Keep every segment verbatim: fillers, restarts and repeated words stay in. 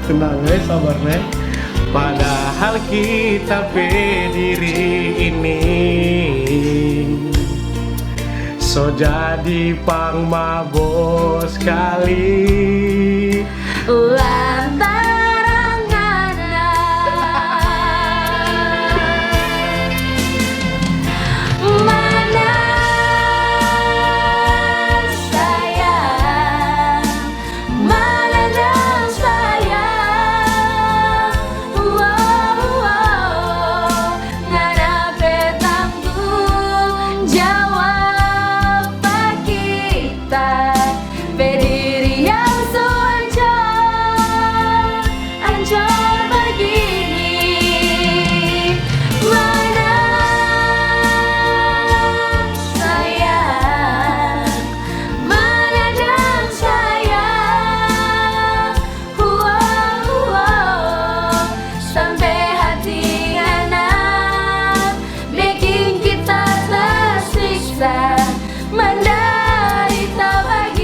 Tenang, eh, sabar, eh. Padahal kita pe diri ini so jadi pangmabo skali. Lantaran ngana, mana sayang, mana dang sayang. Wow, wow. Ngana pe tanggung jawab pa kita pe diri yang so ancor, ancor bagini. Mana sayang, mana dang sayang. Wow, wow. Sampe hati ngana beking kita tersiksa, menderita bagini.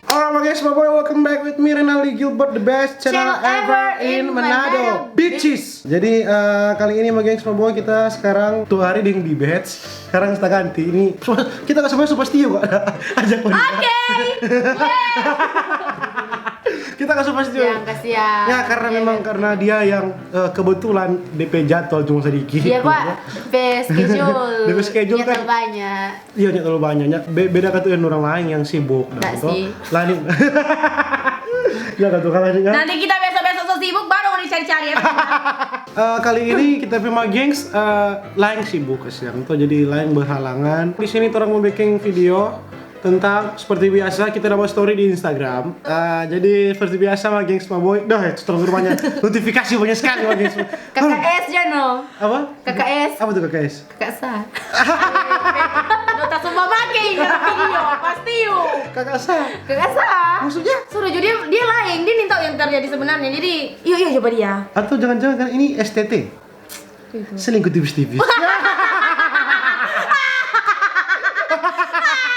Alright, my gengs, my boy, welcome back with me, Renaldi Gilbert, the best channel Channel ever ever in in Manado, Manado, bitches. Jadi, eh, kali ini, my gengs, my boy, kita sekarang tu hari deng di batch. Sekarang kita ganti. Ini kita ka sebenarnya super setia kok. Ajak. Oke. Kita ka super setia. Ya, kasihan. Ya, karena Iya, memang iya. karena dia yang, eh, kebetulan D P jadwal cuma sedikit. Iya, Pak. P schedule. D P schedule Iya, kan. terlalu banyak. Iya, nya terlalu banyak. Nya be-, beda katu dengan orang lain yang sibuk. Nah, Nggak tuh. sih. Lain. Ya, katu kalau ini kan. Nanti kita besok-besok so sibuk, baru mau dicari-cari ya. Eh, kali ini kita pe my gengs, eh, laeng sibuk, kasihan. Tuh, jadi laeng berhalangan. Di sini torang mau bikin video tentang, seperti biasa, kita dapat story di Instagram. Eh, jadi seperti biasa, my gengs, my boy. Dah, itu terlalu banyak. Notifikasi banyak sekali, my gengs. K K S, Jano. Apa? K K S. Apa tuh K K S? Kakak Sa. Nota semua make ingat video, pasti yuk. Kakak Sa. Kakak Sa. Maksudnya? Sudah, jadi dia, dia laeng, dia nih tahu yang terjadi sebenarnya. Jadi, yuk, yuk, coba dia. Atau jangan-jangan ini S T T? Itu. Selingkuh tipis-tipis.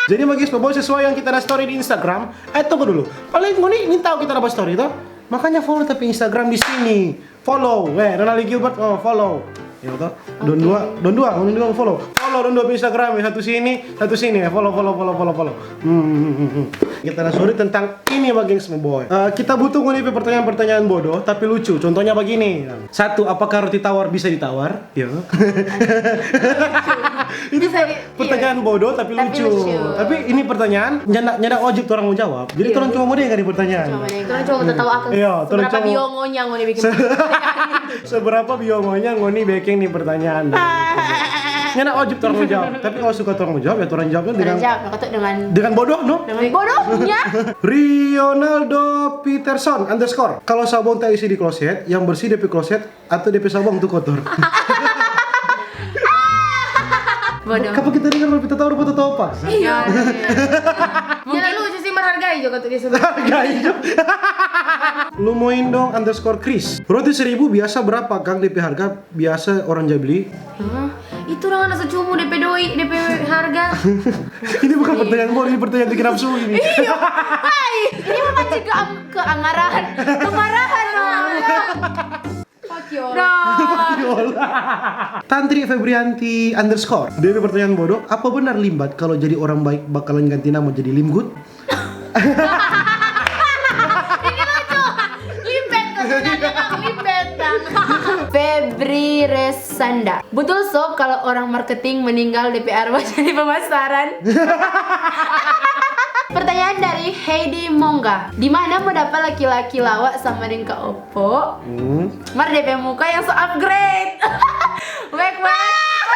Jadi, my gengs, my boy, sesuai yang kita ada story di Instagram. Eh, tunggu dulu. Paling ngoni ini tahu kita ada story, toh? Makanya follow tapi Instagram di sini. Follow, weh, Renaldi Gilbert, oh, follow. Ya, toh? Don Oke. Dua, Don Dua, Don Dua follow. Follow Don Dua pe Instagram, ya, satu sini, satu sini, ya. Follow, follow, follow, follow, follow. Hmm, hmm, hmm, hmm, hmm. Kita ada story tentang ini, my gengs, my boy. Eh, kita butuh ngoni pe pertanyaan-pertanyaan bodoh, tapi lucu. Contohnya begini. Satu, apakah roti tawar bisa ditawar? Ya. Ini Bisa di- pertanyaan bodoh, tapi Tapi lucu. lucu. Tapi ini pertanyaan, nyanda, nyanda wajib orang mau jawab. Jadi, Iya. orang cuma mau dengar di pertanyaan. Cuma mau dengar. Orang cuma mau tahu akan Iya, orang seberapa cuma biongonya ngoni bikin Se-, seberapa biongonya ngoni bikin nih pertanyaan. Nyanda wajib orang mau jawab. Tapi kalau suka orang mau jawab, ya orang jawabnya Orang dengan jawab, kata dengan dengan bodoh, no? Dengan bodohnya. Rionaldo Peterson underscore. Kalau sabong tak isi di kloset, yang bersih depe kloset, atau depe sabong tu kotor? Bodoh. Kapa kita dengar, kita tahu rupa tahu apa? Iya. Mungkin lucu sih, menghargai juga tuh dia sebenarnya. Hargai juga. Lumoindong underscore Chris. Roti seribu biasa berapa, Kang, depe harga biasa orang ja beli? Hah? Itu orang anak secumu depe doi, depe harga. Ini bukan pertanyaan bodoh, ini pertanyaan bikin nafsu ini. Iya. Hai, ini memancing ke am-, keamarahan, kemarahan orang. Fuck you. Nah. Tantri Febrianti underscore. Depe pertanyaan bodoh, apa benar Limbat kalau jadi orang baik bakalan ganti nama jadi Limgut? Ini lucu. Limbet tuh sebenarnya, Bang. Limbet, Bang. Febri Resanda. Betul so kalau orang marketing meninggal, depe arwah jadi pemasaran? Pertanyaan dari Heidi Mongga. Di mana mo dapa laki-laki lawa sama deng Kak Opo? Hmm. Mar depe muka yang so upgrade. Wek, wek.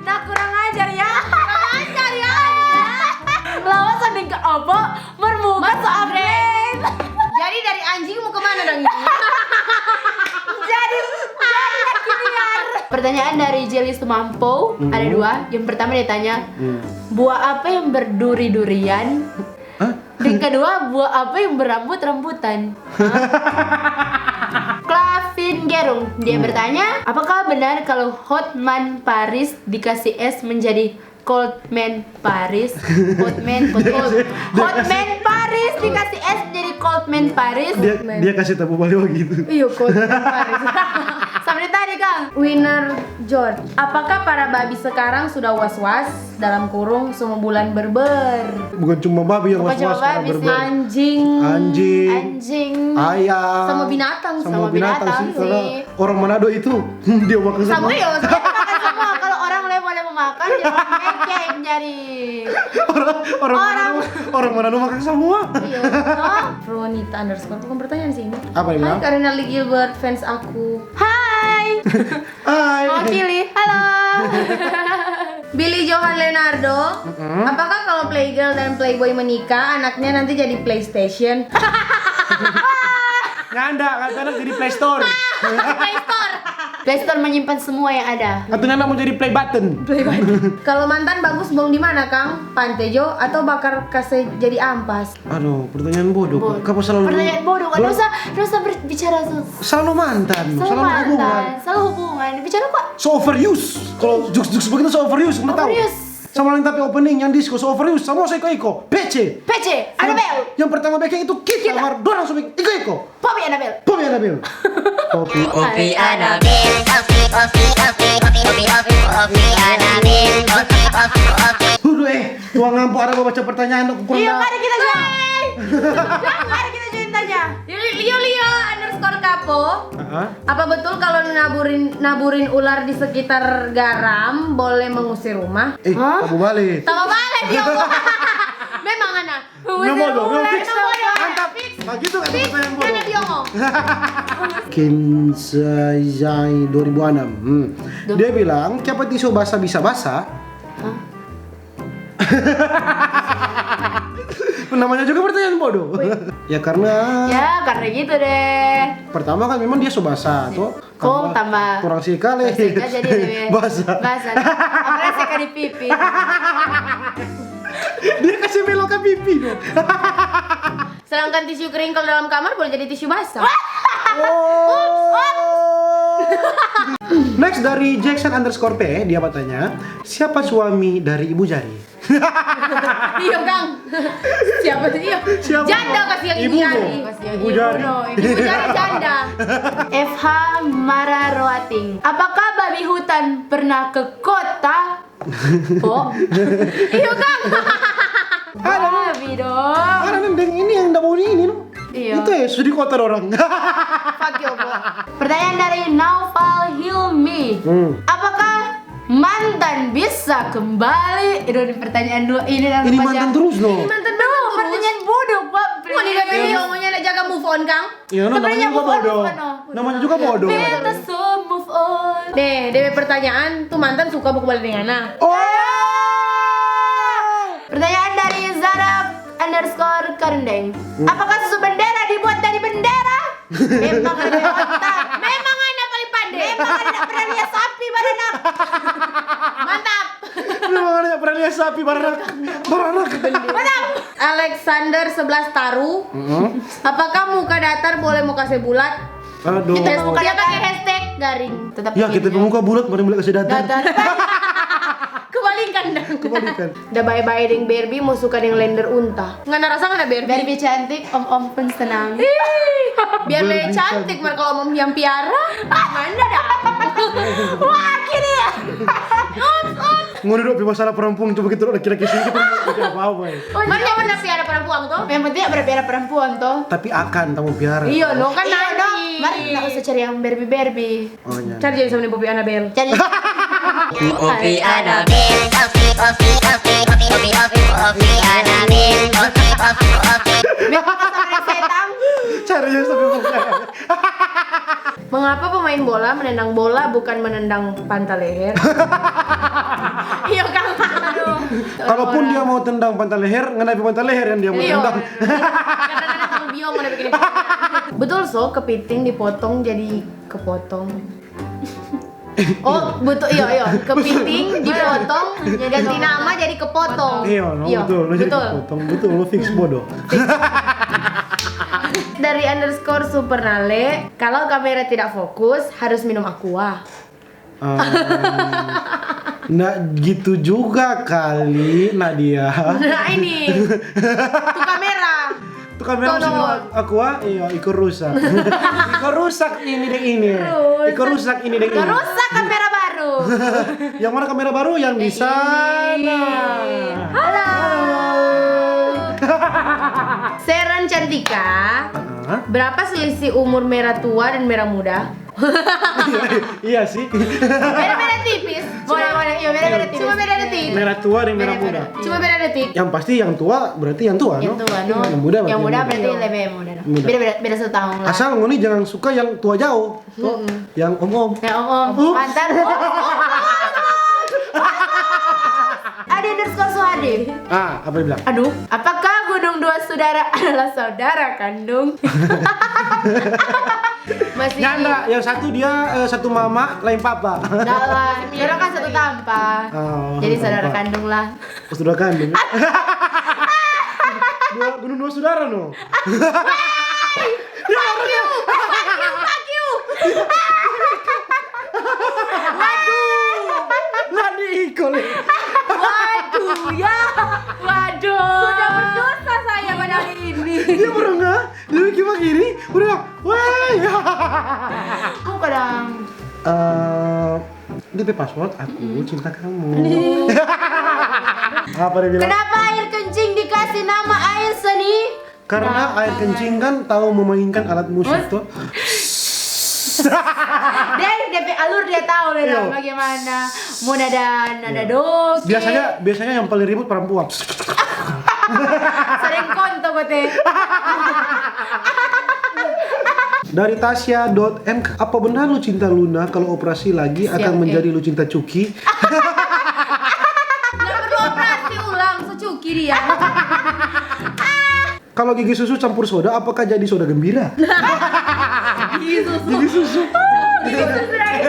Nah, kurang ajar ya. Kurang ajar ya. Lawa sama deng Kak Opo, mar muka so upgrade. Jadi dari anjing mau kemana dong ini? Jadi, jadi laki liar. Pertanyaan dari Jelly Sumampo, Mm-mm. ada dua. Yang pertama dia tanya, Mm. "Buah apa yang berduri-durian?" Hah? Dan kedua, "Buah apa yang berambut-rambutan?" Clavin Gerung, dia Hmm. bertanya, "Apakah benar kalau Hotman Paris dikasih es menjadi Cold Man Paris. Hot Man, cold, cold. Hot Man Paris dikasih S jadi Cold Man Paris. Dia, dia kasih tabu bale bagitu. Iyo, Cold Man Paris. Sampai tadi, Kang. Winner George, apakah para babi sekarang sudah was-was, dalam kurung, semua bulan berber? Bukan cuma babi yang was-was, sekarang berber. Anjing. Anjing. Anjing. Ayam. Semua binatang. Semua binatang sih, karena orang Manado itu, dia makan semua. Sama, iya, maksudnya dia makan semua. Kalau orang lain boleh memakan, dia makan jadi orang, orang Manado, orang Manado makan semua. Iya. Ronita underscore, bukan pertanyaan sih ini. Apa dia bilang? Hai, Karina Lee Gilbert, fans aku. Hai. Hai. Mewakili. Halo. Billy Johan Leonardo, apakah kalau playgirl dan playboy menikah, anaknya nanti jadi PlayStation? Nyanda, kata anak jadi Play Store. Play Store. Play Store menyimpan semua yang ada. Atau nyanda mau jadi play button? Play button. Kalau mantan bagus buang di mana, Kang? Pante jo atau bakar kase jadi ampas? Aduh, pertanyaan bodoh. Kapa selalu... Pertanyaan bodoh, Kak. Dosa, dosa berbicara. Selalu mantan, selalu hubungan. Selalu hubungan. Bicara kok. So overuse. Kalau jokes-jokes begitu so overuse, kamu tahu? Overuse. Sama yang tapi opening yang disco so overuse, sama so iko-iko. P C. P C, Anabel. Yang pertama bikin itu kita, mar dorang so bikin iko-iko. Popi Anabel. Popi Anabel. Popi. Popi Anabel. Popi, Popi, Popi, Popi, Popi, Popi, Popi Anabel. Popi, Popi, Popi. Hudu, eh, tuang ampo ada baca pertanyaan, aku kurang. Iya, mari kita jawab. Mari kita jawab tanya. Lio, Lio underscore Kapo. Heeh. Apa betul kalau naburin, naburin ular di sekitar garam boleh mengusir rumah? Eh, tabu bale. Tabu bale dia. Memang, Ana. Ngusir ular. Fix. Mantap. Fix. Nah, gitu kan pertanyaan bodoh. Karena dia ngomong. Kinsayai dua ribu enam. Hmm. Dia bilang, "Kiapa tisu basa bisa basa?" Hah? Namanya juga pertanyaan bodoh. Ya, karena... Ya, karena gitu deh. Pertama kan memang dia so basa, toh. Kong tambah kurang sikali. Kurang sikali jadi lebih basa. Basa. Apalagi sekali pipi. Dia kasih belokan pipi, dong. Sedangkan tisu kering kalau dalam kamar boleh jadi tisu basah. Oh. Next dari Jackson underscore P, dia bertanya, "Siapa suami dari Ibu Jari?" Iyo, Kang. Siapa sih? Iyo. Siapa? Janda kasih yang Ibu Jari. Ibu Jari. Ibu Jari janda. F H Mararoating. Apakah babi hutan pernah ke kota? Po? Iyo, Kang. Ada, Bang. Babi dong. Ada, Bang, ini yang ndak mau ini, no. Iya. Itu ya, studi kotor orang. Fuck you, Bo. Pertanyaan dari Naufal Hilmi. Hmm. Apakah mantan bisa kembali? Aduh, ini pertanyaan dua. Ini mantan terus, no. Ini mantan terus. Pertanyaan bodoh, Pak. Mau dikata dia omongnya nak jaga move on, Kang? Iya, no, namanya juga bodoh. Namanya juga bodoh. Beta so move on. Deh, dewe pertanyaan, tu mantan suka baku bale deng ngana? Oh! Pertanyaan dari Zara underscore Kerendeng. Hmm. Apakah susu bendera dibuat dari bendera? Memang ada otak. Memang ada paling pandai. Memang ada pernah lihat sapi baranak. Mantap. Memang ada pernah lihat sapi baranak. Baranak. Mantap. Alexander sebelas Taru. Mm-mm. Apakah muka datar boleh mo kase bulat? Aduh. Kita muka datar. Dia pakai hashtag garing. Tetap ya, kita pe muka bulat, mana boleh kase datar. Datar. Kebalikan dong. Kebalikan. Da bae-bae deng Barbie, mo suka deng lender unta. Ngana rasa ngana Barbie? Barbie cantik, om-om pun senang. Ih, biar le cantik, mar kalau om-om yang piara, mana dah? Wah, kiri ya. Ups, ups. Ngoni dong pi masalah perempuan tu begitu, laki-laki sini kita apa-apa ya. Mar nyaman nda piara perempuan to? Yang penting ada piara perempuan to. Tapi akan tamu piara. Iya, no kan nanti. Mar nda usah cari yang Barbie-Barbie. Oh, iya. Cari jadi sama deng Popi Anabel. Cari. Popi Anabel, Popi, Popi, Popi Anabel, Popi, Popi, Popi. Memang sama deng setang. Cari jadi sama deng Popi Anabel. Mengapa pemain bola menendang bola bukan menendang panta leher? Iya, Kang. Aduh. Kalaupun dia mau tendang panta leher, ngana pe panta leher yang dia mau tendang. Iya. Karena ngana terlalu biong, ngana bikin. Betul, so, kepiting dipotong jadi kepotong. Oh, betul, iya, iya. Kepiting dipotong, ganti nama jadi kepotong. Iya, no, betul. Lo jadi kepotong, betul. Lo fix bodoh. Dari underscore Supernale, kalau kamera tidak fokus, harus minum aqua. Ehm, nggak gitu juga kali, Nadia. Nah, ini. Itu kamera. Itu kamera masih Tolong. Aqua, iya, iko rusak. Iko rusak ini deh ini. Rusak. Iko rusak ini deh ini. Rusak kamera baru. Yang mana kamera baru? Yang di sana. Halo. Seran Cantika. Heeh. Berapa selisih umur merah tua dan merah muda? Iya sih. Beda-beda tipis. Boleh, boleh. Iya, beda-beda tipis. Cuma beda detik. Merah tua dan merah muda. Cuma beda detik. Yang pasti yang tua berarti yang tua, Yang no? tua, no? Yang muda berarti Yang muda yang muda. Berarti lebih muda, no? Muda. Beda, beda, beda satu tahun lah. Asal ngoni jangan suka yang tua jauh. Toh, yang om-om. Ya, om-om. Ups. Mantan. Ade underscore Suhade. Ah, apa dia bilang? Aduh, apakah Gunung Dua Sudara adalah saudara kandung? Masih Nyanda, yang satu dia eh, satu mama, lain papa. Dalam, orang kan satu tampa. Oh, Jadi satu saudara tampa. Kandung lah. Oh, saudara kandung. Dua, gunung dua saudara, no. Fuck you, fuck you, fuck you. Waduh, Lah diikol. Waduh, ya. Waduh. Sudah berdosa saya pada hari ini. Dia baru nggak, dia bikin begini, udah, wah. Aku kadang Eh, dia pe password, aku cinta kamu. Apa dia bilang? Kenapa air kencing dikasih nama air seni? Karena air kencing kan tahu memainkan alat musik tuh. Dia depe alur dia tahu dia Iya. Bagaimana. Mau nada nada doke. Biasanya biasanya yang paling ribut perempuan. Sering konto kote. Dari Tasya.m, apa benar Lucinta Luna kalau operasi lagi akan Siap, menjadi Lucinta Cuki? Nggak perlu operasi ulang, secuki dia. Kalau gigi susu campur soda, apakah jadi soda gembira? Gigi susu. Gigi susu. Gigi susu lagi.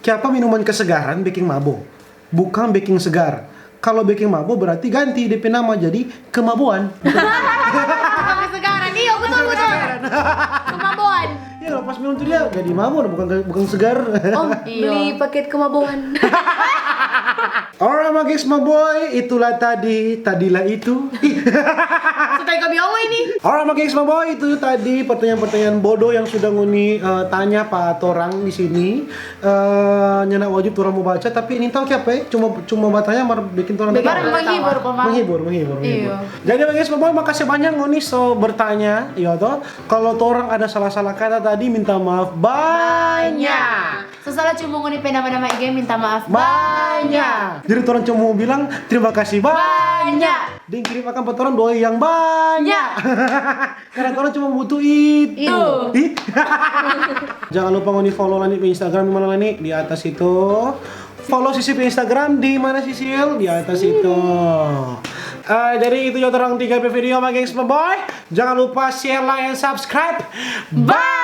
Kiapa minuman kesegaran bikin mabo? Bukan bikin segar. Kalau bikin mabo berarti ganti depe nama jadi kemaboan. Pakai segaran, iya betul betul. Kemaboan. Ya pas minum tuh dia jadi mabo, bukan bukan segar. Oh, beli paket kemaboan. Alright, my gengs, my boy, itulah tadi, tadilah itu. Sudah kau bilang ini. Alright, my gengs, my boy, itu tadi pertanyaan-pertanyaan bodoh yang sudah ngoni eh, tanya pa torang di sini. Eh, nyanda wajib torang mo baca, tapi ini tahu kiapa ya? Cuma cuma batanya mar bikin torang Biar ketawa. Menghibur, Koma. Menghibur, menghibur, menghibur. Iya. Jadi, my gengs, my boy, makasih banyak ngoni so bertanya, iya toh. Kalau torang ada salah-salah kata tadi, minta maaf banyak. So salah cuma ngoni pe nama-nama I G, minta maaf. Banyak. Jadi torang cuma mau bilang terima kasih banyak. Banyak. Deng kirim akang pa torang doi yang banyak. Karena torang cuma butuh itu. Itu. Ih. Jangan lupa ngoni follow Lani pe Instagram di mana, Lani? Di atas itu. Follow Sisi pe Instagram di mana, Sisil? Di atas itu. Eh, jadi itu ya torang tiga pe video, my gengs, my boy. Jangan lupa share, like, and subscribe. Bye.